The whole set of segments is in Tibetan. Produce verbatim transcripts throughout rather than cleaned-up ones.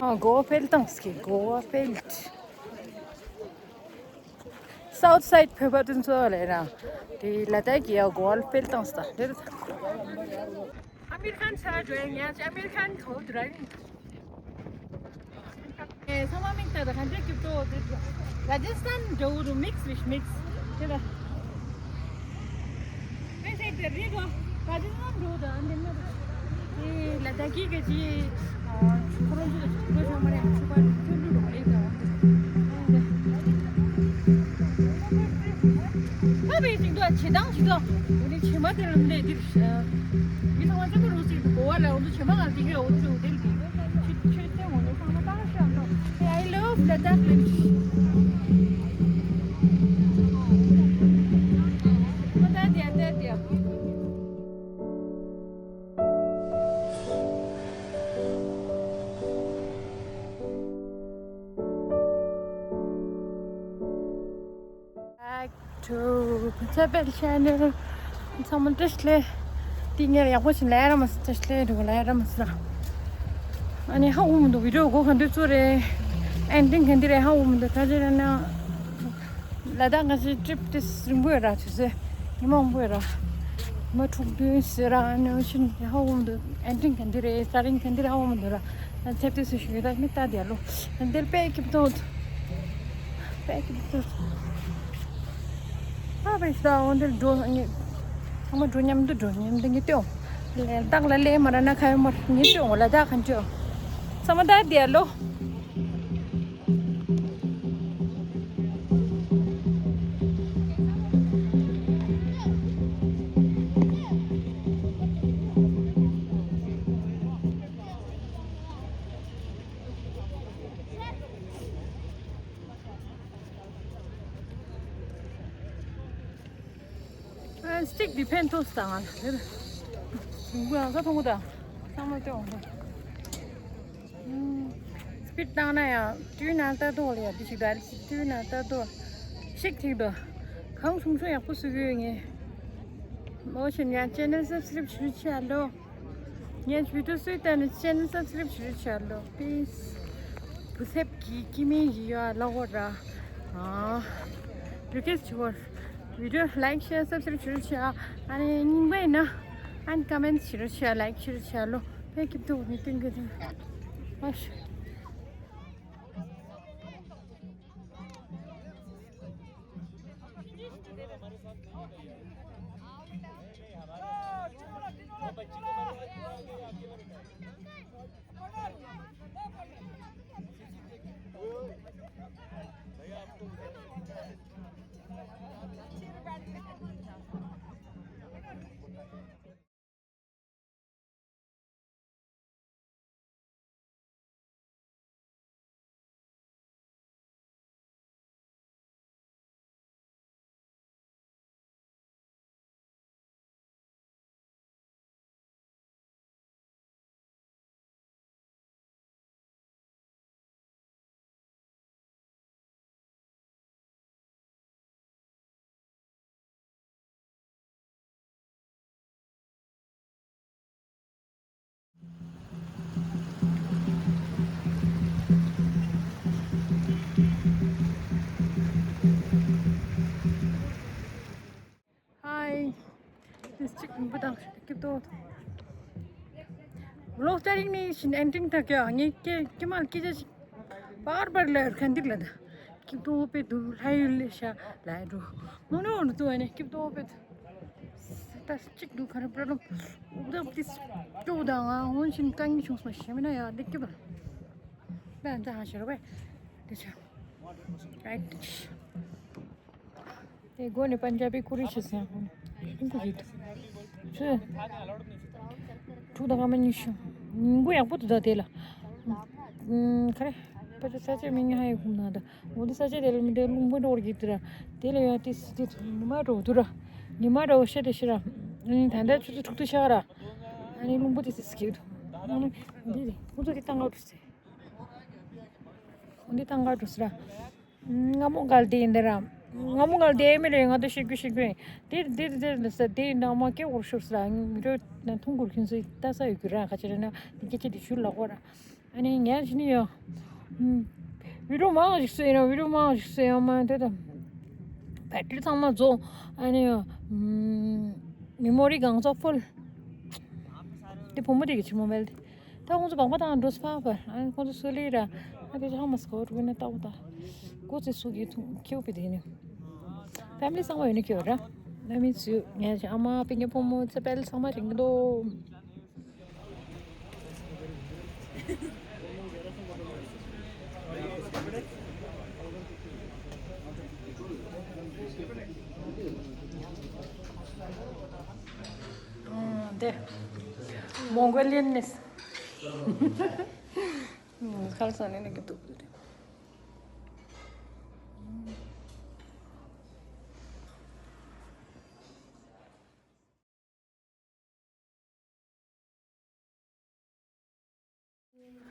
ཨ། གོ་བ་སྤེལ་སྟངས་ཀྱི་གོ་བ་སྤེལ། South side བོད་པ་དེ་ཚོ་ལས་ར། དེ་ལ་དྭགས་ཀྱི་ཡ་གོ་བ་སྤེལ་སྟངས་ད་དེར། American side འགྲོ་ཡ་ཉག་ཅིག American ཁོ་དུ་ར་ཡིན། ཨེ། ཚང་མ་མིག་ལྟ་ད་ག་འདྲ་སྐྱིད་པོ་འདུག Rajasthan འགྲོ་རུ་mix with mix དེ་ལ། ཨེ་ཟེར་དེ་རེད་གོ། Rajasthan འགྲོ་ད་འདི་ན་ད། ཨེ་ལ་དྭགས་ཀྱི་གི་ཅི། ཨ། ཁོ་རང་ཚོ་ལ་ཁོ་ཚང་མ་རེད། ཁྱོད་པ་ཁྱོད་འགྲོ་རུ་རེད་ད། ཨ་བའི་ཅིག་འདུག་ཨ། བྱེད་སྟངས་ཞིག་འདུག་འོ་ནི་བྱེ་མ་དེ་ལ་འདི་འདིར། མི་ཚང་མ་ཚང་མ་རུ་སིར་གོ་བ་ལ་འོ་འདུག་བྱེ་མ་གང་དེ་གི་འོ་དེ་འོ་དེ་ལ་དེ་ཆེ་ཆེ་ཆེ་འོ་ནི་ཚང་མ་ལྟ་ཤ་འདུག I love Ladakh language. འོ་ད་དེ་དེ་དེ། Back to Pachapel channel. ཚང་མ་བཀྲ་ཤིས་བདེ་ལེགས། འདི་ངས་ཡག་པོ་ཞིག་ལབ་ར་མ་སོང་། བཀྲ་ཤིས་བདེ་ལེགས་འགྲོ་ལབ་ར་མ་སོང་། ཨ་ནི་ཧ་གོ་མི་འདུག་བི་ཌི་ཡོ་གོ་ག་འདི་ཚོ་རེད། ཨེན་ཌིང་ག་འདི་རེད་ཧ་གོ་མི་འདུག་ག་ཅི་རེད་ན། ལ་དྭགས་ང་ཚོའི་ཊི་རིབ་དེ་རིང་པོ་ཡོད་ར། དུས་ཚོད་ཉི་མ་མང་པོ་ཡོད་ར། ཉི་མ་དྲུག་བདུན་ཟེར་ར། ཨ་ནི་ཤིན་ཧ་གོ་མི་འདུག་ཨེན་ཌིང་ག་འདི་རེད། ས་རིང་ག་འདི་རེད་ཧ་གོ་མི་འདུག་ར། ཨ་ཚེབ་དེ་སུ་ཞིག་ཡོད་ད་མི་ལྟ་དེ་ལོ། འདིར་དཔེ་སྐྱིད་པོ་འདུག་དཔེ་སྐྱིད་པོ་འདུག་ཨ་བས་ད་འོ་འདིར་འགྲོ་ངེས། ཚང་མ་འགྲོ་མཉམ་དུ་འགྲོ་མཉམ་དུ་ངེས་ཏེ། ལ་དྭགས་ལ་ལས་མ་ར་ན་ཁ་ཡོད་མ་ངེས་ཏེ། འོ་ལ་དྭགས་ག་འདྲ་ཚང་མ་ལྟ་དེ་ལོ། ཨ། སི་ཊིག་འདི་ཕན་ཐོགས་སྟངས་ང་ལ་ཟིང་པོ་ཡང་ས་མཐོང་གོ་ད། ཚང་མ་སྟོན་འོང་། སི་པིཌ་བཏང་ན་ཡང་དུས་ན་ལྟ་རྟོག་ལ་ཡ་འདི་ཞིག་ད་དུས་ན་ལྟ་རྟོག་ཤིག་ཐིག་དོ། གང་བྱུང་བྱུང་ཡག་པོ་བཟོ་གི་ཡོད་ངས། ཨོ་ཤན་ཡང་ཆེ་ནལ་སབ་སི་ཀ་རབ་ཞུ་བྱ་ལོ། ངས་བི་ཌི་ཡོ་བཟོས་ད་ནི་ཆེ་ནལ་སབ་སི་ཀ་རབ་ཞུ་བྱ་ལོ། པི་ལིས། བུ་ཚེབ་ཀྱི་ཀི་མིང་ཡི་ཡ་ལ་འོ་ར། ཨ། རི་ཀེ་སི་ཊི་བྱེད་བར། བི་ཌི་ཡོ་ལའིཀ་ཤེར་སབ་སི་ཀ་རབ་ཞུ་བྱ། ཨ་ནི་རྙིང་པ་ཡིན་ན་ཨན་ཀོ་མེན་ཊི་བྱེད་བྱ། ལའིཀ་ཤེར་བྱ་ལོ། ཕེ་ཀིབ་ཏུ་མི་ཏིང་གི་ཏིང་། ཨ་ཤ། Hi. This chicken budang kipto. Vlog starting ni shin ending ta kya? Ngi ke kimal kije bar bar le khandik la da. Kipto pe du lai le sha lai du. Mono no to ne kipto pe. Ta chik du khar problem. Udah this tu da nga hon shin kang chung sma shemina ya de kibal. Ban da ha shiro be. De cha. Right. དེ་སྒོ་ནས་པན་ཇ་བི་ཀུ་རི་ཤི་སེ་ཧོན། ཁྱོད་ཁྲུ་དང་སྐར་མ་ཉི་ཤུ། ཉིན་གུང་ཡག་པོ་འདུག་ད་དེ་ལ། ཁ་རེ། པ་ཅོ་ས་ཆ་མི་ཉི་ཧ་ཡི་ཁུམ་ན་ད། འོ་དེ་ས་ཆ་དེ་ལ་མི་དེ་རླུང་བུ་འགྲོ་གི་དེ་ར། དེ་ལ་ཡང་དེ་སི་དེ་ཉི་མ་འགྲོ་དུ་ར། ཉི་མ་འགྲོ་ཤེ་དེ་ཤི་ར། ད་ལྟ་ཆུ་ཚོད་དྲུག་ཏུ་ཤ་ར། ཨ་ནི་རླུང་བུ་དེ་སི་སི་ཁེབ་དུ། འདི་དེ་ཁོ་ཚོ་དེ་ཏང་ག་འགྲོ་སེ། འདི་ཏང་ག་འགྲོ་སེ་ར། སྔ་མོ་འགལ་དེ་ཡིན་དེ་ར། སྔ་མོ་འགལ་དེ་མི་རེད། ང་དང་ཤི་གུ་ཤི་གུ་ཡིན། དེ་དེ་དེ་ལ་ས་དེ་ཡིན་ན་མ་སྐད་འོར་ཤོར་ས་ར། མི་རོ་ན་ཐུང་གུར་ཁྱིན་སོ་ད་ས་ཡོད་གི་ར། ཁ་ཆེ་ར་ན་དེ་སྐད་ཆ་དེ་ཞུ་ལ་གོ་ར། ཨ་ནི་ངས་ཕྱིན་ཡོད། ཨུམ། བི་ཌིའོ་མང་ཞིག་བཟོས་ཡིན་ན་བི་ཌིའོ་མང་ཞིག་བཟོས་ཡོད་མ་དེ་དང་། བེ་ཊི་རི་ཚང་མ་རྫོགས། ཨ་ནི་ཨུམ། མེ་མོ་རི་གང་ཚོ་ཕུལ། དེ་བུ་མོ་དེ་གི་ཕྱི་མོ་བེལ་དེ། ད་ཁོང་ཚོ་བང་པ་དང་འགྲོ་སི་ཕ་པར། ཨ་ནི་ཁོང་ཚོ་སུ་ལི་ར། ཨ་དེ་ཚོ་ཧ་མ་སི་གོ་རུ་ན་ཏའོ་ད། ཀོ་ཚེ་སུ་གི་ཐུང་ཁྱེའུ་པི་དེ་ནི། ཕེ་མི་ལི་ཚང་མ་ཡོད་ནི་ཁྱེའུ་ར། ཨ་མི་ཚུ་ངས་ཨ་མ་པི་ཉེ་བུ་མོ་ཚེ་བེལ་ཚང་མ་རིང་གི་འདུག་འདི་མོང་གོ་ལི་ཡན་ནས། ཁ་ལ་ས་ནས་ནས་ཀྱི་འདུག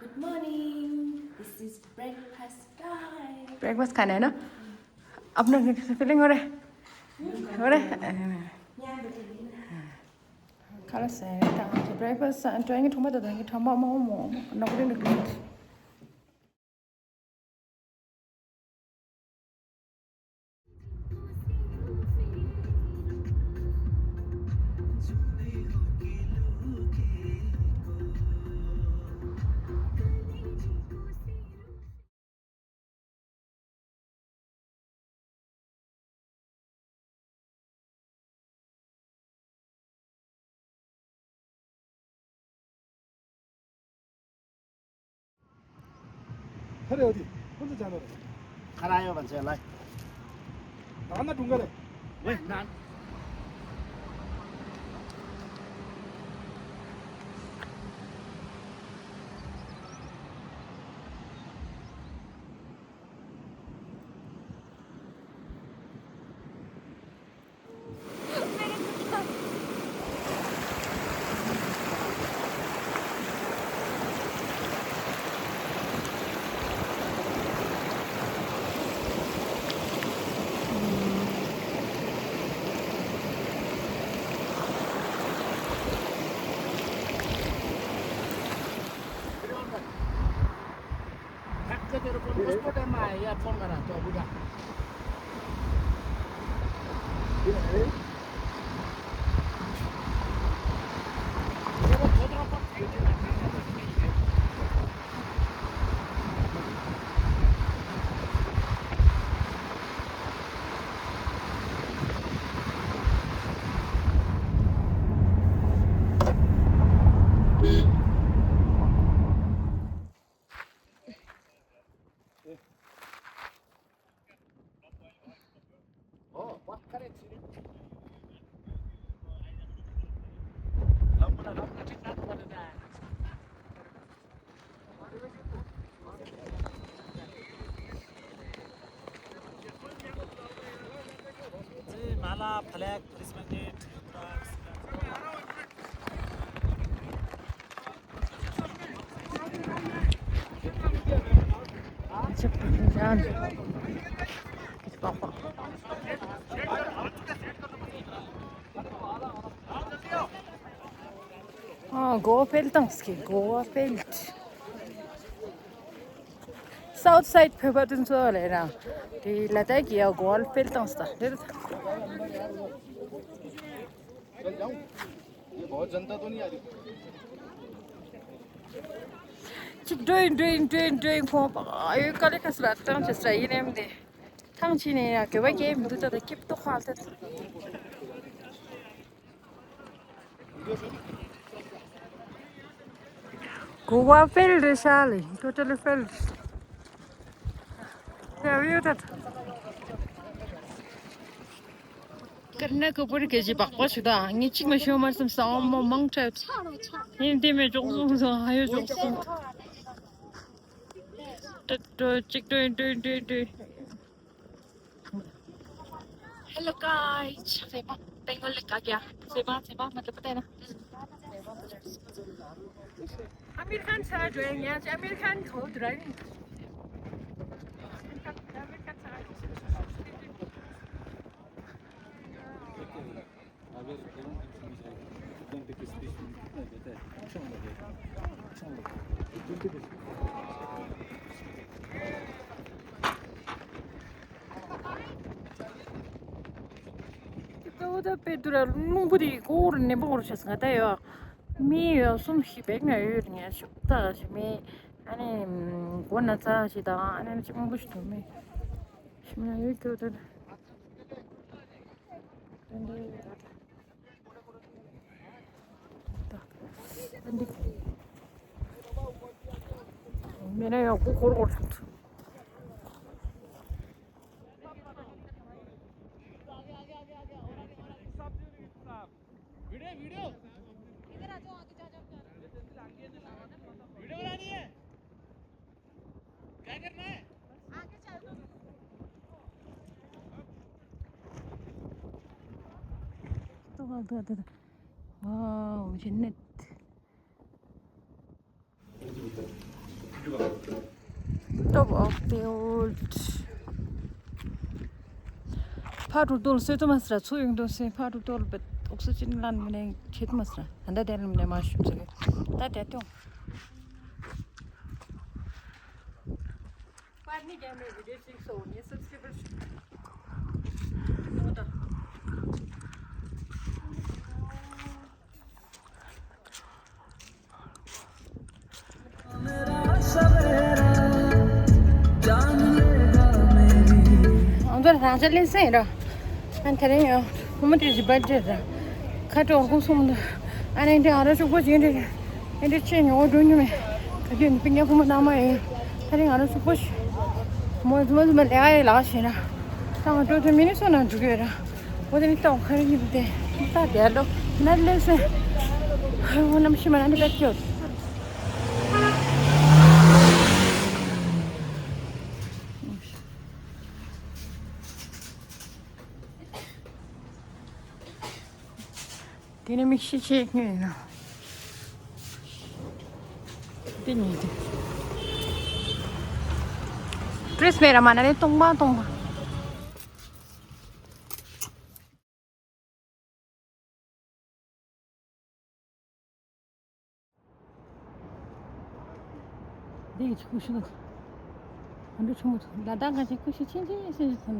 Good morning. This is breakfast time. Breakfast खाना है ना? अपना feeling हो रहा है? हो रहा है? खा ला से, breakfast, trying to tomorrow, trying to tomorrow, momo, नौकरी निकली। ཁ་རེ་འོ་དེ་ཁོ་ཚོ་ཅང་ནོ་རེད། ཁ་ར་ཡོད་པ་མཛད་ལ། ད་ན་དྲུང་ག་རེད། ཝེ་ན། ཨ། གོ་བ་སྤེལ་སྟངས་ཀྱི་གོ་བ་སྤེལ། South side བོད་པ་དེ་ཚོ་ལས་རང་དེ་ལ་དྭགས་ཀྱི་ཡ་གོ་བ་སྤེལ་སྟངས་ད་དེ་རེད། གཅིག་འགྲོ་ཡིན་འགྲོ་ཡིན་འགྲོ་ཡིན་འགྲོ་ཡིན་ཁོང་པ་ཨ་ཡོད་དཀའ་ལས་ཁ་སར་བཏང་བྱས་སར་ཡིན་ནམ་དེ་ཐང་ཆེ་ནས་ཡ་དགེ་བ་སྐྱེ་མི་འདུག་ད་ད་སྐྱིད་ཏོ་ཁ་ལ་ད། གོ་བ་ཕེལ་རེད་ཤག་ལེ། Totally failed. Yeah, we did. ཀར་ནག་གི་པུར་གེ་ཇི་བག་པ་ཞིག་ད་ངས་གཅིག་མ་ཤོད་མར་སེམས་སང་མོ་མང་ཁྲབ་ཡིན་དེ་མེད་ཅོག་སོང་སོང་ཧ་ཡོད་ཅོག་སོང་། ཏྲ་ཏྲ་ཅིག་ཏྲ་ཏྲ་ཏྲ་ཏྲ། Hello guys, ཚེ་མ་Bengali ལ་ག་ག་ཚེ་མ་ཚེ་མ་मतलब पता है ना? आमिर खान साथ जो है, यहाँ से आमिर खान को driving। आमिर खान साथ। अगर एकदम किसी कितना बेहतर है, अच्छा होना चाहिए, अच्छा होना चाहिए। ད་དཔེ་དུ་ར་རླུང་བུ་དེ་ཀོ་ར་ནེ་པོ་ར་ཆ་སི་ང་ད་ཡོད། མི་ཡོད་གསུམ་ཞིག་བེག་ན་ཡོད་ངས་ཤུགས་ད་ཞིག་མི་ཨ་ནི་མགོ་ན་ཚ་ཞིག་དང་ཨ་ནི་ཅི་མང་པོ་ཞིག་འདུག་མི་ཞིག་མ་ཡོད་ཀྱོ་ད་ད་འདི་ད་འདི་མེད་ན་ཡོད་ཀོ་ཀོ་ར་ཀོ་ར་ཆ་སི། वीडियो, वीडियो। इधर आ जाओ, आगे जा, जा, जा। वीडियो बनानी है। क्या करना है? आगे चल दो। तो, तो, तो, तो। वाओ, जन्नत। Top of the world. ཕར་འགྲོ་དུས་སོ་ཏོ་མ་སི་ར་ཚུར་ཡོང་དུས་སེ་ཕར་འགྲོ་དུས་བེད་ཨོག་སི་ཅན་ལན་མི་ནས་ཆེད་དུ་མ་སི་ར་ད་ལྟ་དེ་ལ་མི་ནས་མ་ཤུབ་ཟེར་གི་ད་དེ་ཏོ། ང་ཚོ་རང་ཅག་ལེན་སེང་ར། ཨ་དེ་རིང་ཡང་ཁོ་མོ་དེ་བཞི་པ་རེད་ར། ཁ་དྲོ་ཁོང་གསུམ་དུ་ཨ་ནེ་འདི་ང་རང་ཕྱུག་པོ་ཅིག་འདྲ། ཨེ་འདྲ་ཆེ་ཉོ་འགྲོ་མྱོང་མེད། ག་དུས་ནི་པི་ཉ་ཁོ་མོ་ནང་མ་ཡིན། དེ་རིང་ང་རང་ཕྱུག་པོ་ཞིག་མོ་ཟུ་མ་ཟུ་མ་ལས་ཨ་ཡེ་ལག་ཤེས་ན། ད་ང་དྲོ་དྲོ་མི་ནི་སོ་ན་འགྲོ་གི་ཡོད་ར། འོ་དེ་ནི་ཏོག་ཁ་རི་ཉིབ་དེ་ད་དེ་ལོ་ན་ལེ་སེ། འོ་ནམ་ཤི་མ་ན་འདི་པད་ཀྱོ། དེ་ནི་མིག་ཤེས་ཆེ་ཉོས་ཡིན་ན། དེ་ཉིད་དེ། ཏྲིས་མེ་ར་མ་ན་རེ་སྟོང་པ་སྟོང་པ། འདི་ཡི་ཆུ་ཤིང་། ཨ་འདྲ་ཆུང་མོ་ཆུང་ལ་དྭགས་ཁ་ཆེ་ཀུ་ཤི་ཆེན་ཆེན་ཆེན་ཆེན་ཐོན་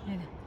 ནས།